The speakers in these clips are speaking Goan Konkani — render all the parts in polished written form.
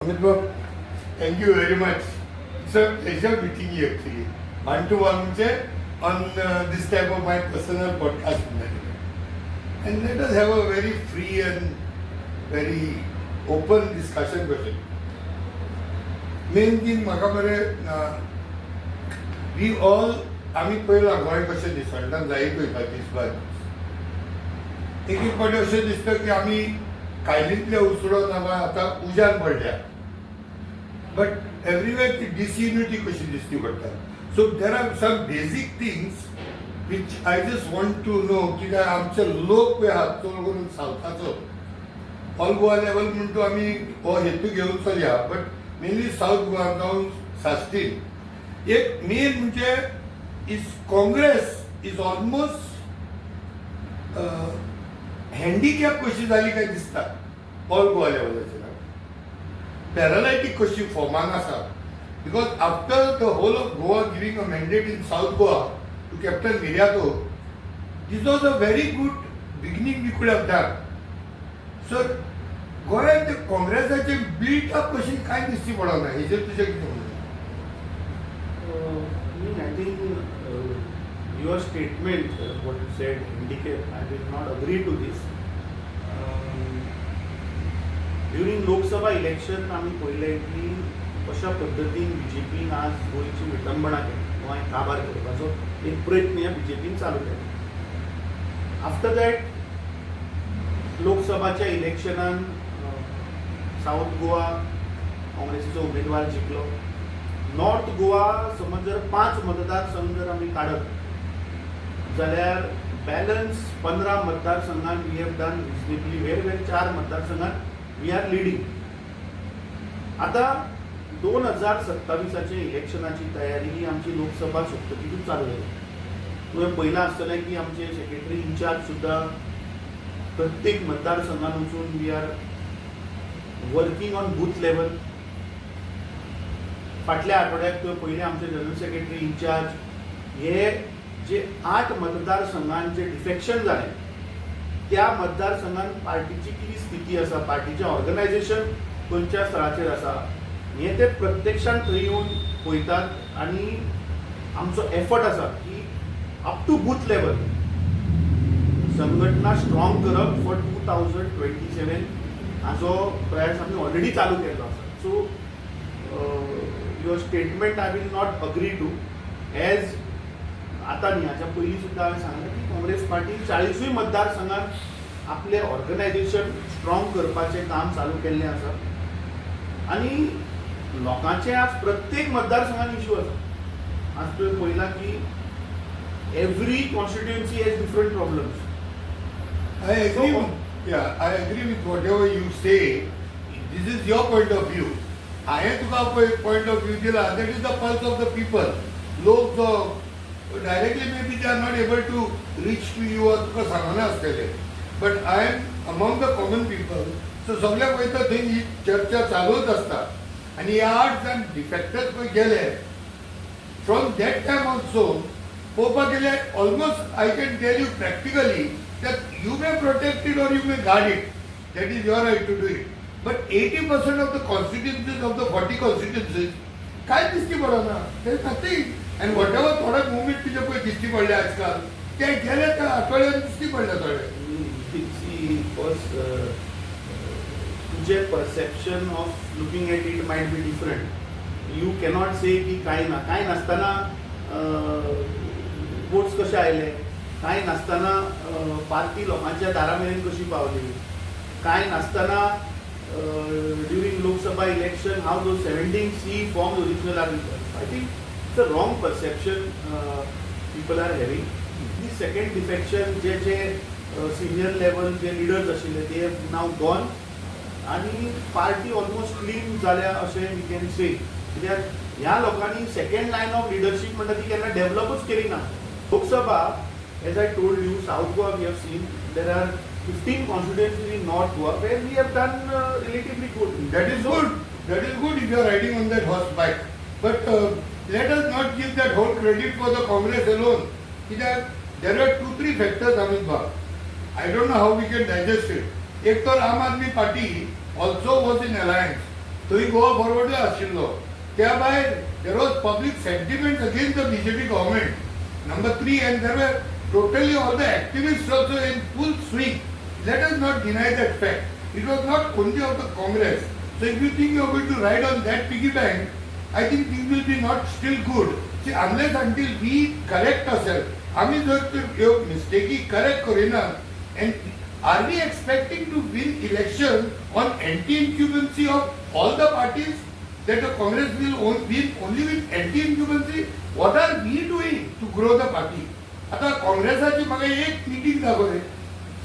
Amit Bab, thank you very much. It's a pleasure meeting you actually. One to one म्हणजे on this type of my personal podcast. And let us have a very free and very open discussion question. Main thing म्हाका मरे, we all आमी पळयलां गोंय कशें दिसणटान जायत वयता दीस बाय दीस. एक एक फावटी अशें दिसता की आमी कायलींतले उसळोन आमी आतां उज्यान पडल्या, बट एवरीवेर ती डिसयुनिटी कशी दिसती पडटा. So there are some basic things which I just want to know, कित्याक आमचे लोक पळय आहात, चड करून सावथाचो, ऑल गोवा लेवल म्हणटू आमी हो हेतू घेवन चलया, बट मेनली सावथ गोवा जावन साश्टीन एक मेन म्हणजे is Congress is almost handicap कशी जाली काय दिसता. ऑल गोवा लेवलाचेर पॅरालायटीक कशी फॉर्मान आसा, because after the whole of Goa giving a mandate in South Goa to Captain Viriato, this was a very good beginning we could have done. So गोंयांत ते काँग्रेसाचे बिल्ट अप कशी कांय दिसची पडना, हेजेर तुजें कितें म्हणणें? I mean, I think your statement, what you said, indicate, I will not agree to this. During Lok Sabha election, आमी पळयलें की कशा पद्दतीन बीजेपीन आज गोंयची विटंबणा केली, गोंय काबार करपाचो एक प्रयत्न ह्या बीजेपीन चालू केलो. आफ्टर that लोकसभाच्या इलेक्शनान साऊथ गोवा काँग्रेसीचो उमेदवार जिखलो. नॉर्थ गोवा समज जर पांच मतदारसंघ जर आमी काडत जाल्यार बॅलन्स 15 मतदारसंघात we have done reasonably very well. चार मतदारसंघात we are leading. आता 2027आचे इलेक्शनाची तयारी ही आमची लोकसभा सोंपतकीच चालू जाली. तुवें पळयलां आसतलें की आमचे सेक्रेटरी इन्चार्ज सुद्दां प्रत्येक मतदारसंघात वचून we are working on booth level. फाटल्या आठवड्याक तुवें पयलें, आमचे जनरल सेक्रेटरी इन्चार्ज हे जे आठ मतदारसंघात जे डिफेक्शन जालें, त्या मतदारसंघात पार्टीची कितें स्थिती आसा, पार्टीचें ऑर्गनायझेशन खंयच्या स्तराचेर आसा, हें ते प्रत्यक्षान थंय येवन पळयतात. आनी आमचो एफर्ट आसा की अप टू बूथ लेवल संघटना स्ट्रॉंग करप फॉर 2027. हाचो प्रयास आमी ऑलरेडी चालू केल्लो आसा. So your statement I will not agree to. As आतां न्ही, हाच्या पयलीं सुद्दां हांवें सांगलें की काँग्रेस पार्टी 40ूय मतदारसंघात आपलें ऑर्गनायझेशन स्ट्रॉंग करपाचें काम चालू केल्लें आसा. आनी लोकांचे आज प्रत्येक मतदारसंघात इशू आसा. आज तुवें पळयलां की every constituency has different problems. I agree. Yeah, I agree with whatever you say. This is your point of view. हांवें तुका पळय पॉयंट ऑफ व्यू दिला, that is the pulse of the people. लोक जो directly maybe they are not able to reach to you or तुका सांगना आसतले, but I am among the common people, so सगळ्याक वयता थंय ही चर्चा चालूच आसता. आनी हे आठ जाण डिफेक्टर्स पळय गेले, from that time also पळोवपाक गेल्यार almost I can tell you practically that you may protect it or you may guard it, that is your right to do it, but 80% of the constituencies, of the 40 constituencies, काय दिसती पडना. There is nothing, and whatever थोडे मुवमेंट तुजे पळय दिसती पडले आजकाल, ते गेले त्या आठवड्यान दिसती पडले थोडे. See, first, तुझे perception of looking at it might be different. You cannot say की काय ना, काय नासतना वोट्स कशे आयले, कांय नासतना पार्टी लोकांच्या दारा मेरेन कशी पावली, कांय नासतना during Lok Sabha election how those 17C forms original are. I think it's a wrong perception people are having. The second defection, J J senior level J leaders आशिल्ले, ते नाव गॉन आनी पार्टी ऑलमोस्ट क्लीन जाल्या अशें we can से, कित्याक ह्या लोकांनी सेकंड लायन ऑफ लिडरशीप म्हणटा ती केन्ना डेव्हलपूच केली ना. Lok Sabha, as I told you, South Goa we have seen, there are 15 constituencies in North Goa where we have done relatively good. That is good. That is good if you are riding on that horse back. But let us not give that whole credit for the Congress alone. कित्याक there are two, three factors, Amit Bab. I don't know how we can digest it. एक तर आम Aadmi party also was in alliance. थंय गोवा फॉरवर्डूय आशिल्लो. त्या भायर there was public sentiment against the BJP government, number three, and there were totally all the activist also in full swing. Let us not deny that fact. It was not only of the Congress. So if you think you are going to ride on that piggy bank, I think things will be not still good. See, unless until we correct ourselves, आमी जर तर ह्यो मिस्टेकी करेक्ट करिना, and are we expecting to win election on anti-incumbency of all the parties, that the Congress will win only with anti-incumbency? What are we doing to grow the party? आता काँग्रेसाची म्हाका एक मिटींग दाखय.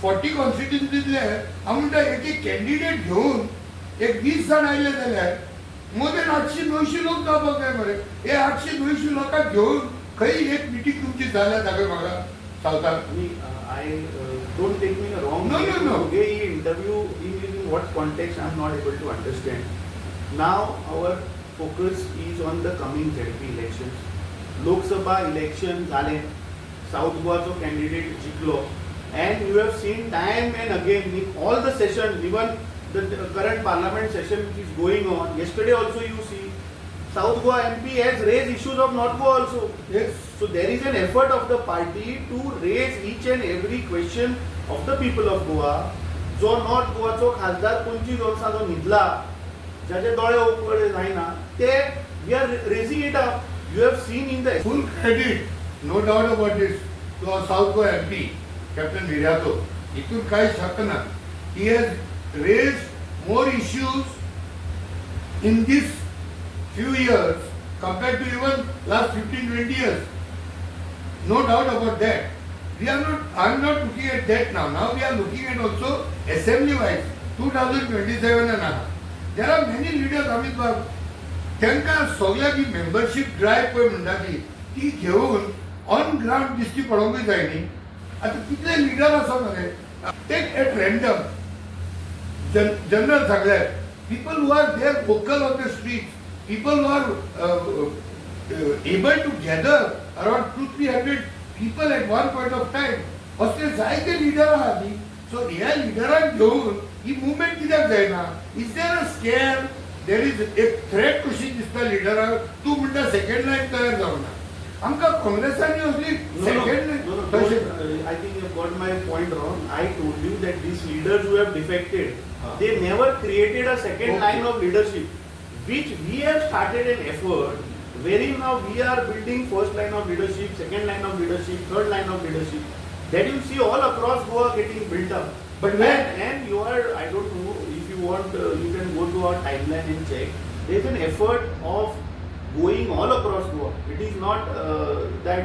40 कॉन्स्टिट्युन्सीतले हांव म्हणटा, एक एक कॅन्डिडेट घेवन एक 20 जाण आयले जाल्यार मोर देन 800-900 लोक जावपाक जाय मरे. हे 800-900 लोकांक घेवन खंय एक मिटींग तुमची जाल्या दाखय म्हाका सावथान. आनी I don't take me wrong. No. तुगे ही interview in what context, I am not able to understand. Now our focus is on the coming ZP election. Lok Sabha election जालें, साऊथ गोवाचो कॅन्डिडेट जिखलो, and you have seen time and again in all the session, even the current parliament session which is going on, yesterday also you see South Goa MP has raised issues of North Goa also. So there is an effort of the party to raise each and every question of the people of Goa. जो नॉर्थ गोवाचो खासदार 25 वर्सां जो न्हिदला, ज्याचे दोळे उगडे जायना, ते we are raising it up. You have seen in the Full credit, no doubt about this, to our South Goa MP, Captain Viriato. हितून कांय शक ना. He has raised more issues in this few years compared to even last 15-20 years. No doubt about that. We are not, I am not looking at that now. Now we are looking at also assembly wise, 2027 and आहा. There are many leaders, Amit बाब, तांकां सगळ्याक ही मेंबरशीप ड्रायव्ह पळय म्हणटा ती ती घेवन ऑन ग्रावंड दिश्टी पडोवंकूय जाय न्ही. आतां कितले लिडर आसा मरे, take at random, general सांगल्यार, people who are there vocal on the street, people who are able to gather around 200-300 people at one point of time, असले जायते लिडर आहा न्ही. सो ह्या लिडरांक घेवन ही मुवमेंट कित्याक जायना? Is there a scare? There is एक थ्रेट कशी दिसता लिडराक. तूं म्हणटा सेकंड लायन तयार जावना. आमकां काँग्रेसांनी असली second No, line don't, I think you have got my point wrong. I told you that these leaders who have defected, they never created a second line of leadership, which we have started an effort wherein now we are building first line of leadership, second line of leadership, third line of leadership. That you see all across Goa getting built up. But where- And you are, I don't know, if you want, you can go to our timeline and check. There is an effort of going all across Goa. It is not that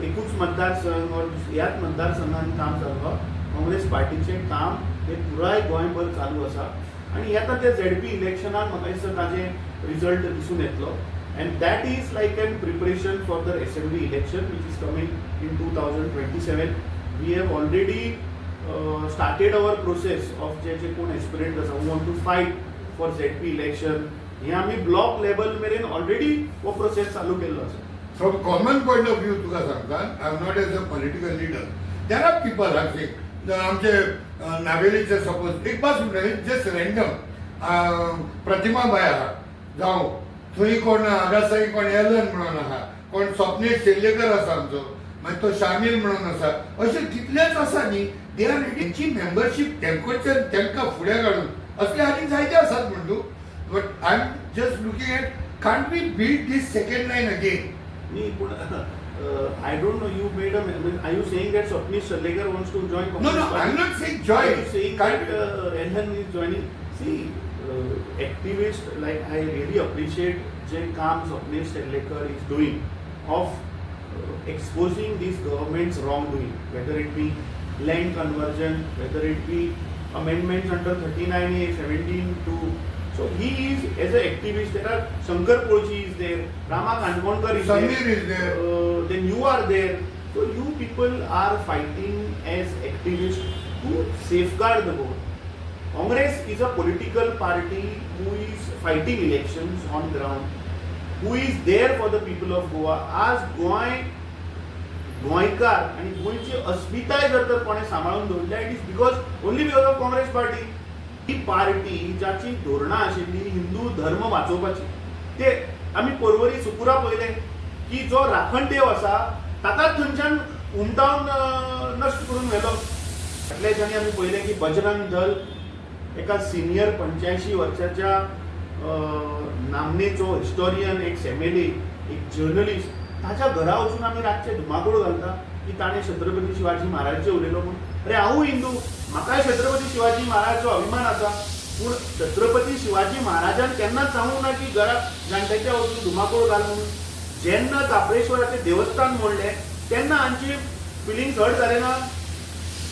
एकूच मतदारसंघ or ह्याच मतदारसंघान काम चालू आहा. काँग्रेस पार्टीचें काम हे पुराय गोंयभर चालू आसा आनी येता ते झेडपी इलेक्शनाक म्हाका दिसता ताजें रिजल्ट दिसून येतलो, and that is like an preparation for the assembly election which is coming in 2027. We have already started our process of जे जे कोण एस्पिरंट आसा want to fight for ZP election, हे आमी ब्लॉक लेवल मेरेन ऑलरेडी हो प्रोसेस चालू केल्लो आसा. From common point of view तुका सांगता, I am not as a political leader. There are people, आमचे नावेलीचे सपोज एक बात म्हणटा, जस्ट रँडम, प्रतिमा बाय आहा, जावं थंय कोण हांगासर कोण एलन म्हणून आहा, कोण स्वप्नेश शेल्लेकर आसा आमचो, मागीर तो शामील म्हणून आसा, अशे कितलेच आसा न्ही. They are तेंची मेंबरशीप तेंकडच्यान तांकां फुडें काडून असले आनी जायते आसात म्हण तूं, but I am just looking at can't we build this second line again? न्ही, पूण I don't know, you made a, are you saying that Swapnesh Sherlekar wants to join No, I am not saying Are join. You saying that Elhan is joining? See, activist, like I really appreciate जे काम Swapnesh Sherlekar is doing of exposing this government's wrongdoing, whether it be land conversion, whether it be amendments under 39A, 17 to. So he is, as an activist, there are Shankar Polchi is there, Rama Kankonkar is Samir there, is there. Then you are there. So you people are fighting as activists to safeguard the vote. Congress is a political party who is fighting elections on ground, who is there for the people of Goa. आज गोंय, गोंयकार आनी गोंयची अस्मिताय जर तर कोणें सांबाळून दवरल्या, it is because only because of Congress party. He party जाची धोरणां आशिल्ली हिंदू धर्म वाचोवपाची, ते आमी पर्वरी सुकुरा पळयलें की जो राखणदेव आसा ताकाच थंयच्यान उमटावन नश्ट करून व्हेलो. फाटल्या दिसांनी आमी पळयलें की बजरंग दल एका सिनियर 85 वर्साच्या नामनेचो हिस्टोरियन, एक एमएलए, एक जर्नलिस्ट, ताच्या घरा वचून आमी रातचे धुमाकूळ घालता की ताणें छत्रपती शिवाजी महाराजचेर उलयलो म्हूण. अरे हांवूय हिंदू, म्हाकाय छत्रपती शिवाजी महाराजचो अभिमान आसा, पूण छत्रपती शिवाजी महाराजान केन्नाच सांगूंक ना की घरा जाणट्याच्या वचून धुमाकूळ घाल म्हणून. जेन्ना काप्रेश्वराचें देवस्थान मोडलें तेन्ना हांची फिलिंग्स हर्ट जालें ना,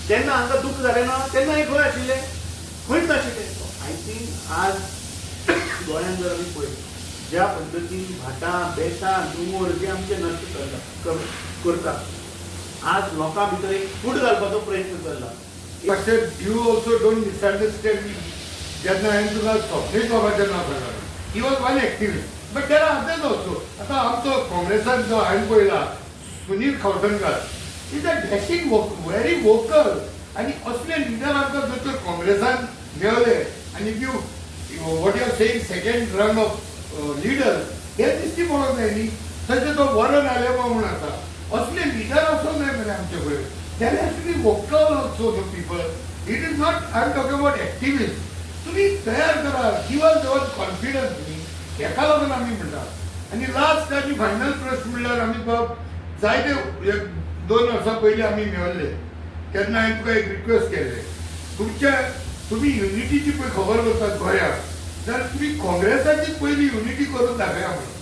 तेन्ना हांकां दूख जालें ना, तेन्ना हे खंय आशिल्ले? खंयच नाशिल्ले. I think आज गोंयांत जर आमी पळयत ज्या पद्दतीन भाटां बेसां दोंगर जे आमचे नश्ट चल्ला करता, आज लोकां भितर एक फूट घालपाचो प्रयत्न चल्ला. But you also don't misunderstand me. जेन्ना हांवें तुका स्वप्नेश बाबाचें नांव सांगलें, he was one activist, but there are others also. आतां आमचो काँग्रेसान जो हांवें पळयला Sunil खवटणकर is a dashing, very vocal, आनी असले लिडर आमकां जर तर काँग्रेसान मेवले आनी if you what you are saying, second rung of leader, हे दिश्टी पडोंक जाय न्ही. तशें तो वॉरन आलेमांव म्हूण आसा, असले लिडर आसूंक जाय मरे आमचे कडेन. There has to be vocal also the people. It is not, I am talking about activist. तुम्ही तयार करा, give us your confidence न्ही, हेका लागून आमी म्हणटा. आनी लास्ट आनी फायनल प्रश्न म्हणल्यार, आमी बाब जायते एक 2 वर्सां पयलीं आमी मेळिल्ले तेन्ना हांवें तुका एक रिक्वेस्ट केल्लें, तुमच्या तुमी युनिटीची पळय खबर करतात गोंयांत, जाल्यार तुमी काँग्रेसाची पयली युनिटी करून दाखया म्हणून.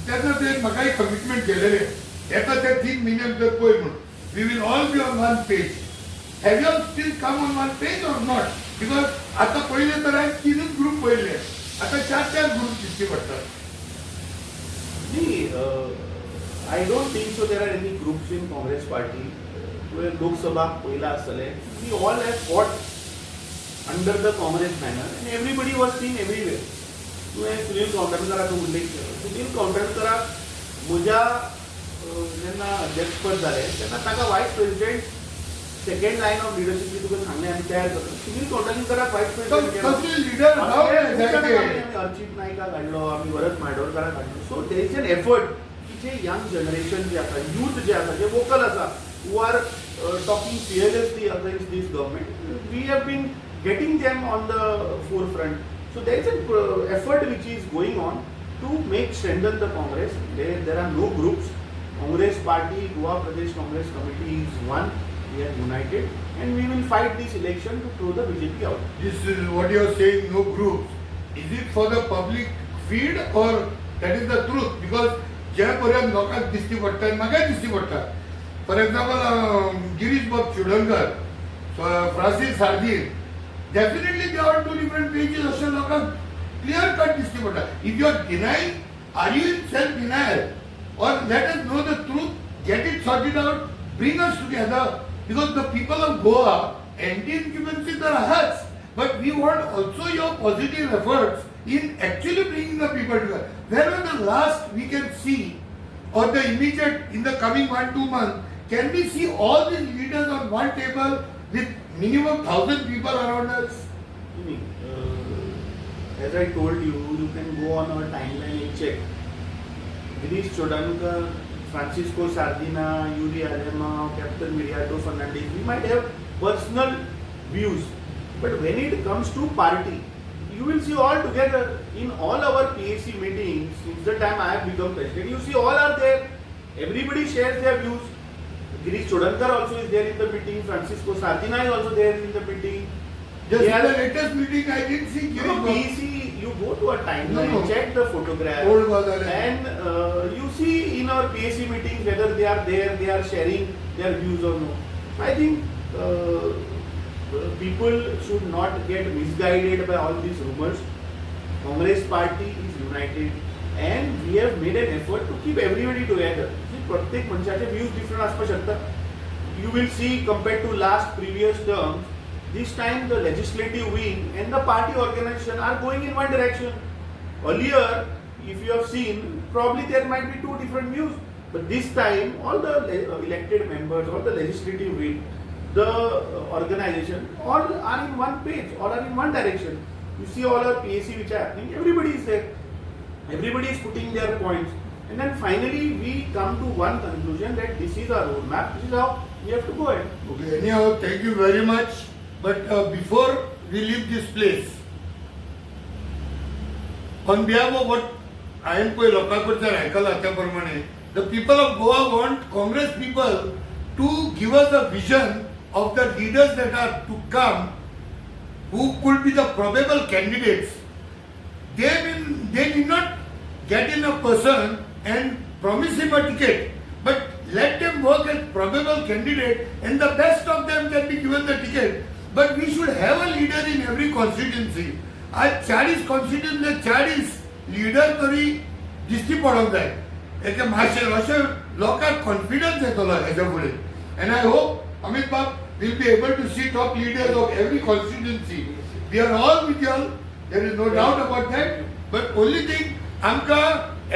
तेन्ना तुवें म्हाका एक कमिटमेंट केलेलें, येता ते 3 म्हयन्या भितर पळय म्हणून we will all be on one page. Have you all still come on one page or not? Because आतां पयले तर हांवें तिनूच ग्रूप पळयले, आतां चार चार ग्रूप दिश्टी पडटात. न्ही, I don't think so there are any groups in Congress party. तुवें लोकसभा पळयला आसतलें, we all have fought under the Congress banner and everybody was seen everywhere. तुवें सुनील कंवठणकराचो उल्लेख केलो. सुनील कंवठणकराक म्हज्या जेन्ना अध्यक्षपद जालें तेन्ना ताका vice president, second line of leadership तुका सांगलें आमी तयार करता, सुनील कंवठणकराक वायस प्रेसिडेंट केलो. तसले लिडर जायते. आमी अर्चित नायकाक हाडलो, आमी वरद म्हार्डोळकराक हाडलो. So there is an effort की जे यंग जनरेशन जे आसा, यूथ जे आसा, जे वोकल आसा, who are talking fearlessly against this government, we have been getting them on the forefront. So there is an effort which is going on to make strengthen the Congress. There are no groups. Congress Party, Goa Pradesh Congress Committee is one. We are united and we will fight this election to throw the BJP out. This is what you are saying, no groups. Is it for the public feed or that is the truth? Because जे पर्यंत लोकांक दिश्टी पडटा आनी म्हाकाय दिश्टी पडटा, for example Girish Babu Chodankar, Francis Sardinha, definitely they are two different pages अशें लोकांक क्लियर कट दिश्टी पडटा. If you are denying, are you in self denial or let us know the truth, get it sorted out, bring us together, because the people of Goa, anti-incumbency तर आहाच, but we want also your positive efforts in actually bringing the people together. When was the last we can see, or the immediate in the coming 1-2 months, can we see all these leaders on one table with minimum 1,000 people around us? As I told you, you can go on our timeline and check. Girish Chodankar, Francisco Sardinha, Yuri Alemao, Captain Viriato Fernandez, we might have personal views, but when it comes to party, you will see all together in all our PAC meetings since the time I have become president. You see all are there. Everybody shares their views. Girish Chodankar also is there in the meeting. Francisco Sardinha is also there in the meeting. Just They in are- the latest meeting, I didn't see You Girish. know, PAC, you go to a timeline, No, no. check the photograph, Old was there. And you see in our PAC meetings whether they are there, they are sharing their views or no. I think people should not get misguided by all these rumors. Congress party is united and we have made an effort to keep everybody together. See, प्रत्येक मनशाचे views different आसपाक शकता. You will see compared to last previous terms, this time the legislative wing and the party organization are going in one direction. Earlier, if you have seen, probably there might be two different views. But this time, all the elected members, all the legislative wing, the organization, all are in one page, all are in one direction. You see all our PAC which are happening, everybody is there, everybody is putting their points, and then finally we come to one conclusion that this is our roadmap, this is how we have to go ahead. Okay, anyhow, thank you very much. But before we leave this place, on behalf of what हांवें पळय लोकां कडच्यान आयकलां त्या प्रमाणे, the people of Goa want Congress people to give us a vision of the leaders that are to come, who could be the probable candidates. They need not get in a person and promise him a ticket, but let them work as probable candidate and the best of them can be given the ticket. But we should have a leader in every constituency. आज 40 कॉन्स्टिट्युन्सी, 40 लिडर तरी दिश्टी पडोंक जाय. एके मातशें अशें लोकांक कॉन्फिडन्स येतलो हेच्या फुडें. And I hope Amit Bab will be able to see top leaders of every constituency. We are all with you, there is no doubt about that. But only thing, आमकां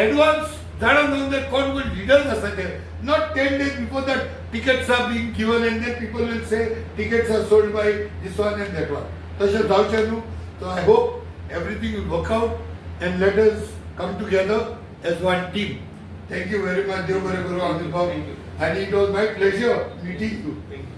एडवान्स जाणा जावंक जाय कोण कोण लिडर्स आसा ते, not 10 days before that tickets are being given and then people will say tickets are sold by this one and that one. तशें जावचें न्हू. So I hope everything will work out and let us come together as one team. Thank you very much. देव बरें करूं, अमित बाब. Thank you. And it was my pleasure meeting you. Thank you.